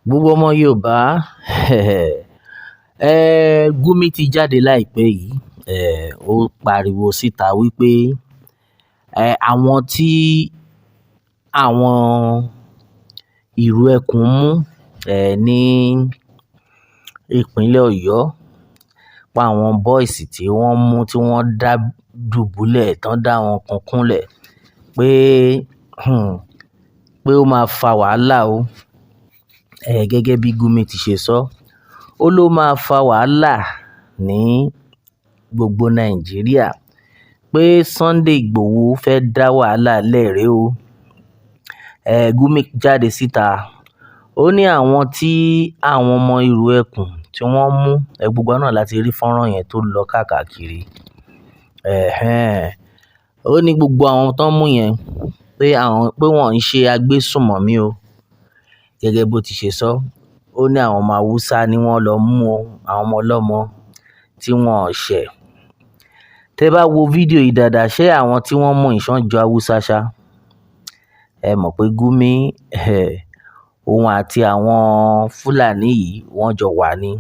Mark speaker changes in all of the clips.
Speaker 1: Gbogbo ọmọ Yorùbá, Gumi ti jáde láìpẹ́ yìí, ó pariwo síta wípé, àwọn tí àwọn ìlú ẹkùn mú, ní ìpínlẹ̀ Ọ̀yọ́, pa àwọn boys tí wọ́n mú tí wọ́n dá dùbúlẹ̀, tán dá wọn kan kúnlẹ̀ pé, pé ó máa fa wàhálà o. Gẹ́gẹ́ bí Gumi ti ṣe sọ, ó ló máa fa wàhálà ní gbogbo Nàìjíríà pé Sunday Igboho fẹ́ dá wàhálà lẹ́rẹ̀ẹ́ o. Gumi jáde síta, ó ní àwọn tí àwọn ọmọ ìlú ẹkùn tí wọ́n mú, gbogbo náà láti rí fọ́nrán yẹn tó lọ káàkiri. Ó ní gbogbo àwọn tó ń mú yẹn pé àwọn, pé wọ́n ń ṣe agbésùnmọ̀mí o. Gẹ́gẹ́ bó ti ṣe sọ, ó ní àwọn ọmọ Haúsá ni wọ́n lọ mú o, àwọn ọmọ ọlọ́mọ tí wọ́n ò ṣẹ̀. Tẹ bá wo fídíò yìí dáadáa, ṣé àwọn tí wọ́n mú ìṣàn jọ Haúsá ṣá? Ẹ mọ̀ pé Gumi, òun àti àwọn Fúlàní yìí wọ́n jọ wà ní.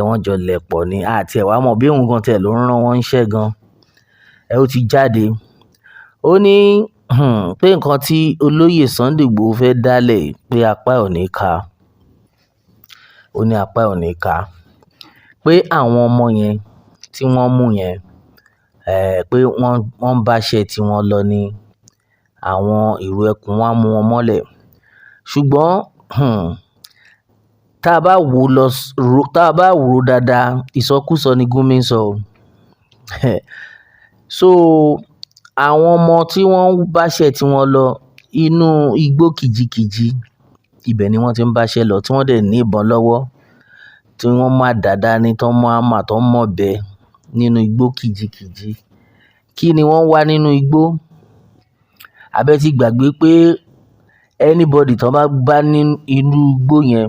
Speaker 1: Wọ́n jọ lẹ̀pọ̀ ni. A ti ẹ̀ wá mọ̀ bí òun gan tẹ̀ ló ń rán wọ́n ṣẹ́ gan. Ó ti jáde. Ó ní, pé nǹkan tí olóyè Sunday Igboho fẹ́ dá lẹ̀ pé apá ò ní ká. Ó ní apá ò ní ká. Pé àwọn ọmọ yẹn tí wọ́n mú yẹn, pé wọ́n, wọ́n ń bá iṣẹ́ tí wọ́n lọ ní àwọn ìlú ẹkùn wọ́n á mú wọn mọ́lẹ̀. Ṣùgbọ́n, tá bá wò lọ ro, tá bá wò dáadáa, ìsọkúsọ ni Gumi ń sọ o. So àwọn ọmọ tí wọ́n ń bá iṣẹ́ tí wọ́n lọ inú igbó kìjikìji, ibẹ̀ ni wọ́n ti ń bá iṣẹ́ lọ, tí wọ́n dẹ̀ ní ìbọn lọ́wọ́, tí wọ́n máa dàda ní, tí wọ́n máa mà, tí wọ́n mọ̀ bẹ nínú igbó kìjikìji. Kí ni wọ́n wá nínú igbó? Abẹ́ ti gbàgbé pé anybody tó bá bá ní inú igbó yẹn,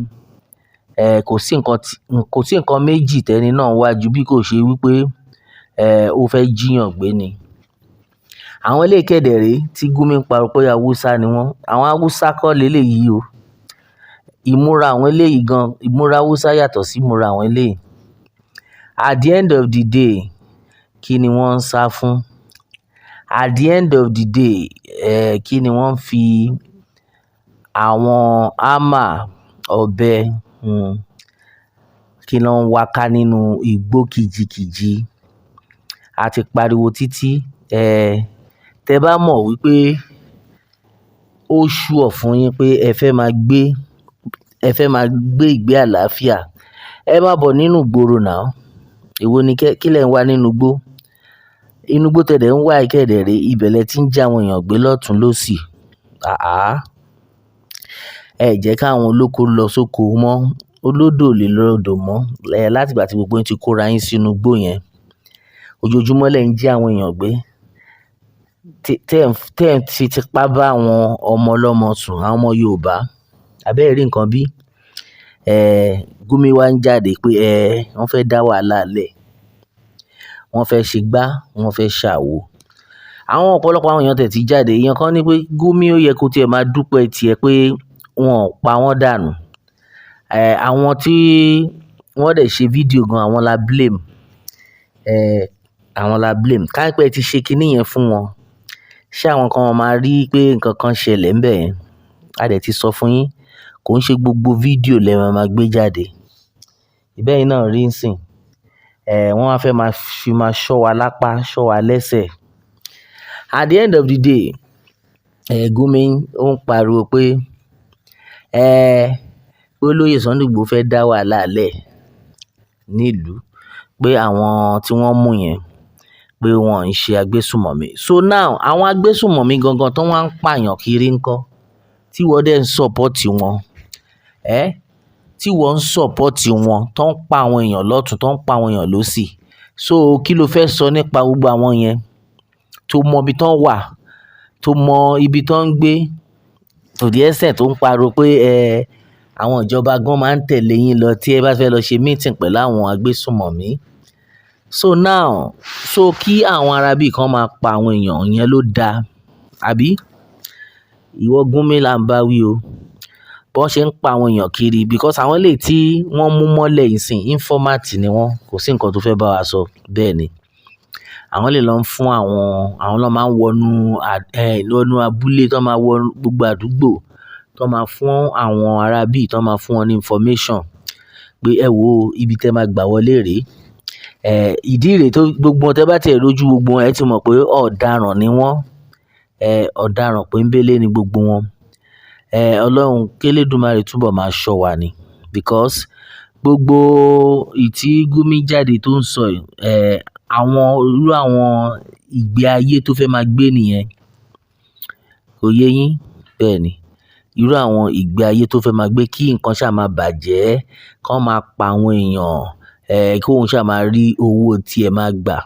Speaker 1: kò sí nǹkan tí, kò sí nǹkan méjì tẹ́ni náà wá ju bí kò ṣe wípé, ó fẹ́ jíyàn gbé ni. Àwọn eléyìí kẹ̀dẹ̀ rèé tí Gumi ń pariwo pé Haúsá ni wọ́n. Àwọn Haúsá kọ́ lélẹ̀ yìí o. Ìmúra àwọn eléyìí gan, ìmúra Haúsá yàtọ̀ sí ìmúra àwọn eléyìí. At the end of the day, kí ni wọ́n ń sá fún? At the end of the day, kí ni wọ́n ń fi àwọn hámà, ọ̀bẹ, kí ló ń wá ká nínú igbó kìjikìji? A ti pariwo títí, tẹ bá mọ̀ wípé ó sure fún yín pé ẹ fẹ́ máa gbé, ẹ fẹ́ máa gbé ìgbé àlàáfíà, ẹ má bọ̀ nínú ìgboro now. Èwo ni kí lẹ̀ ń wá nínú igbó? Inú igbó tẹ̀dẹ̀ ń wá ìkẹ̀dẹ̀ rè, ibẹ̀ lẹ tí ń jí àwọn èèyàn gbé lọ́tùn lósì. Àáà. Ẹ jẹ́ káwọn olóko lọ sóko mọ́, olódò lè lọ odò mọ́. Láti ìgbà tí gbogbo yín ti kóra yín sínú igbó yẹn, ojoojúmọ́ lẹ ń jí àwọn èèyàn gbé. Tẹ́ ẹ̀ ń fi tipá bá àwọn ọmọ ọlọ́mọ sùn, àwọn ọmọ Yorùbá. Àbí ẹ rí nǹkan bí? Gumi wá ń jáde pé, wọ́n fẹ́ dá wàhálà lẹ̀. Wọ́n fẹ́ ṣe gbá, wọ́n fẹ́ ṣàwo. Àwọn ọ̀pọ̀lọpọ̀ àwọn èèyàn tẹ̀ ti jáde. Èèyàn kan ní pé Gumi ó yẹ kó tí ẹ máa dúpẹ́ tí ẹ pé wọ́n ò pa wọ́n dànù. Àwọn tí wọ́n dẹ̀ ṣe fídíò gan, àwọn la blame. Àwọn la blame. Ká pé ẹ ti ṣe kíní yẹn fún wọn. Ṣé àwọn kan máa rí pé nǹkan kan ṣẹlẹ̀ ńbẹ̀ yẹn? A dẹ̀ ti sọ fún yín, kò ń ṣe gbogbo fídíò lẹ máa gbé jáde. Ìbẹ́ yín náà rí ńsìn. Wọ́n á fẹ́ máa fi máa ṣọ́ wa lápá, ṣọ́ wa lẹ́sẹ̀. At the end of the day, Gumi ó ń pariwo pé, pé olóyè Sunday Igboho fẹ́ dá wàhálà lẹ̀ nílùú, pé àwọn tí wọ́n mú yẹn pé wọ́n ń ṣe agbésùnmọ̀mí. So now àwọn agbésùnmọ̀mí gangan tó wá ń pààyàn kiri ńkọ́, tí wọ́n dẹ̀ ń support wọn, tí wọ́n ń support wọn, tó ń pa àwọn èèyàn lọ́tùn, tó ń pa àwọn èèyàn lósì. So kí ló fẹ́ sọ nípa gbogbo àwọn yẹn tó mọ ibi tó ń wà, tó mọ ibi tó ń gbé, to the extent tó ń pariwo pé, àwọn ìjọba gan máa ń tẹ̀lé yín lọ tí ẹ bá fẹ́ lọ ṣe meeting pẹ̀lú àwọn agbésùnmọ̀mí. So now, so kí àwọn arábí kan máa pa àwọn èèyàn yẹn ló da, àbí? Ìwọ Gumi là ń bá wí o. Bọ́n ṣe ń pa àwọn èèyàn kiri, because àwọn eléyìí tí wọ́n mú mọ́lẹ̀ ìsìn, informant ni wọ́n, kò sí nǹkan tó fẹ́ bá wa sọ. Bẹ́ẹ̀ ni. Àwọn lè lọ ń fún àwọn, àwọn ló máa ń wọnú, wọnú abúlé, tó máa wọ gbogbo àdúgbò, tó máa fún àwọn ará bí, tó máa fún wọn ní information pé ẹ wo ibi tí ẹ máa gbà wọlé rè. Ìdí rèé tó gbogbo wọn tẹ bá ti ẹ rójú gbogbo wọn, ẹ ti mọ̀ pé ọ̀daràn ni wọ́n. Ọ̀daràn pọ́nńbélé ni gbogbo wọn. Ọlọ́run k'Elédùmarè túbọ̀ máa ṣọ́ wa ni, because gbogbo ìtí Gumi jáde tó ń sọ yìí, àwọn irú àwọn ìgbé ayé tó fẹ́ máa gbé nìyẹn. Kò yé yín? Bẹ́ẹ̀ ni. Irú àwọn ìgbé ayé tó fẹ́ máa gbé kí nǹkan ṣá máa bàjẹ́, kí wọ́n máa pa àwọn èèyàn, kí òun ṣá máa rí owó tí ẹ máa gbà.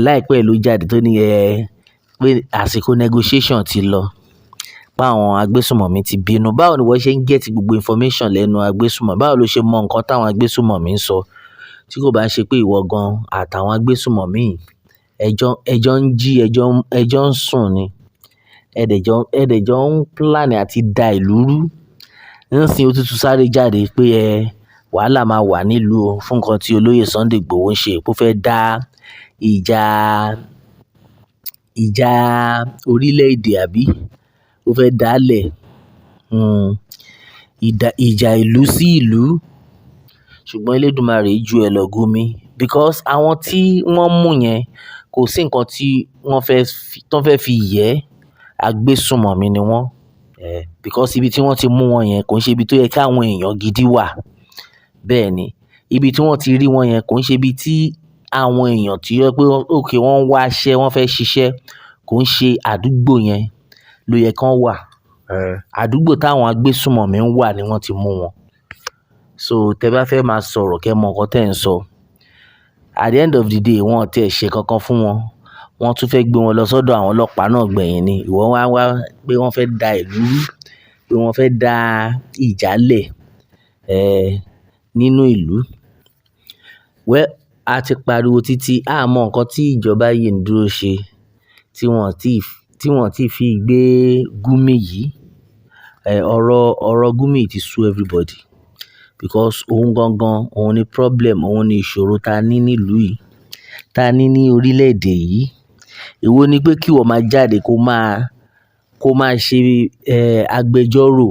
Speaker 1: Láìpẹ́ ló jáde tó ní pé àsìkò negotiation ti lọ, pé àwọn agbésùnmọ̀mí ti bínú. Báwo ni wọ́n ṣe ń get gbogbo information lẹ́nu agbésùnmọ̀mí? Báwo lo ṣe mọ nǹkan táwọn agbésùnmọ̀mí ń sọ? Tí kò bá ṣe pé ìwọ gan àtàwọn agbésùnmọ̀mí ẹjọ́ ń jí, ẹjọ́ ń sùn ni. Ẹ dẹ̀ jọ ń plan àti da ìlú rú. Nísìnyí ó tún tún sáré jáde pé wàhálà máa wà nílùú o fún nǹkan tí olóyè Sunday Igboho ń ṣe, pé ó fẹ́ dá ìjà orílẹ̀-èdè àbí ó fẹ́ dá lẹ̀, ìjà ìlú sí ìlú. Ṣùgbọ́n Elédùmarè ju ẹ lọ Gumi, because àwọn tí wọ́n mú yẹn kò sí nǹkan tí wọ́n fẹ́ fi, tó fẹ́ fi yẹ, agbésùnmọ̀mí ni wọ́n. Because ibi tí wọ́n ti mú wọn yẹn kò ń ṣe ibi tó yẹ kí àwọn èèyàn gidi wà. Bẹ́ẹ̀ ni. Ibi tí wọ́n ti rí wọn yẹn kò ń ṣe ibi tí àwọn èèyàn tí ó jẹ́ pé okay wọ́n ń wá iṣẹ́, wọ́n fẹ́ ṣiṣẹ́, kò ń ṣe àdúgbò yẹn ló yẹ kí wọ́n wà. Àdúgbò táwọn agbésùnmọ̀mí ń wà ni wọ́n ti mú wọn. So tẹ bá fẹ́ máa sọ̀rọ̀ kí ẹ mọ nǹkan tí ẹ̀ ń sọ. At the end of the day, wọ́n ò tí ì ṣe kankan fún wọn. Wọ́n tún fẹ́ gbé wọn lọ sọ́dọ̀ àwọn ọlọ́pàá náà gbẹ̀yìn ni. Ìwọ wá wá pé wọ́n fẹ́ da ìlú rú, pé wọ́n fẹ́ dá ìjà lẹ̀, nínú ìlú. Well, a ti pariwo títí, a mọ nǹkan tí ìjọba yìí ń dúró ṣe tí wọ́n ti fi gbé Gumi yìí. Ọ̀rọ̀ Gumi ti sú everybody, because òun gangan, òun ni problem, òun ni ìṣòro ta ní nílùú yìí, ta ní ní orílẹ̀-èdè yìí. Èwo ni pé kí ìwọ máa jáde kó máa ṣe, agbẹjọ́rò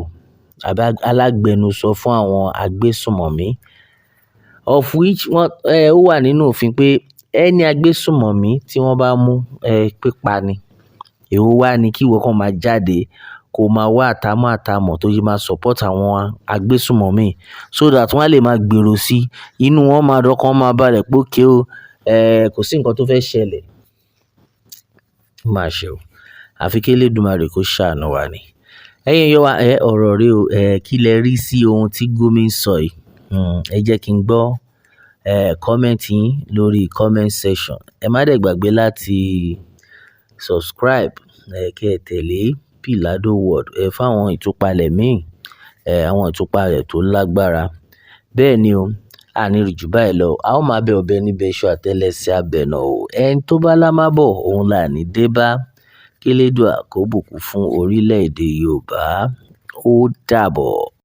Speaker 1: àbí alágbẹnusọ fún àwọn agbésùnmọ̀mí, of which wọ́n, ó wà nínú òfin pé ẹni agbésùnmọ̀mí tí wọ́n bá mú, pípa ni. Èwo wá ni kí ìwọ kan máa jáde kó máa wá àtàmọ́ àtàmọ́ tó yẹ máa support àwọn agbésùnmọ̀mí so that wọ́n á lè máa gbèrò sí inú wọn máa dọ́kàn máa balẹ̀ pé okay o, kò sí nǹkan tó fẹ́ ṣẹlẹ̀. Ó máa ṣe o. Àfi kí Elédùmarè kó ṣàánú wa ni. Ẹ̀yin èèyàn wa, ọ̀rọ̀ rè o, kí lẹ rí sí ohun tí Gumi ń sọ yìí? Ẹ jẹ́ kí n gbọ́, comment yín lórí comment section. Ẹ má dẹ̀ gbàgbé láti subscribe, kí ẹ tẹ̀lé Pilado World, fún àwọn ìtúpalẹ̀ míì, àwọn ìtúpalẹ̀ tó lágbára. Bẹ́ẹ̀ ni o, a ní rí ju báyìí lọ. A ó máa bẹ ọ̀bẹ níbẹ̀ iṣu àtẹ́lẹsẹ̀ abẹ náà o. Ẹni tó bá lá má bọ̀, òun là ní dé bá. Kí Elédùà kó bùkún fún orílẹ̀-èdè Yorùbá. Ó dàbọ̀.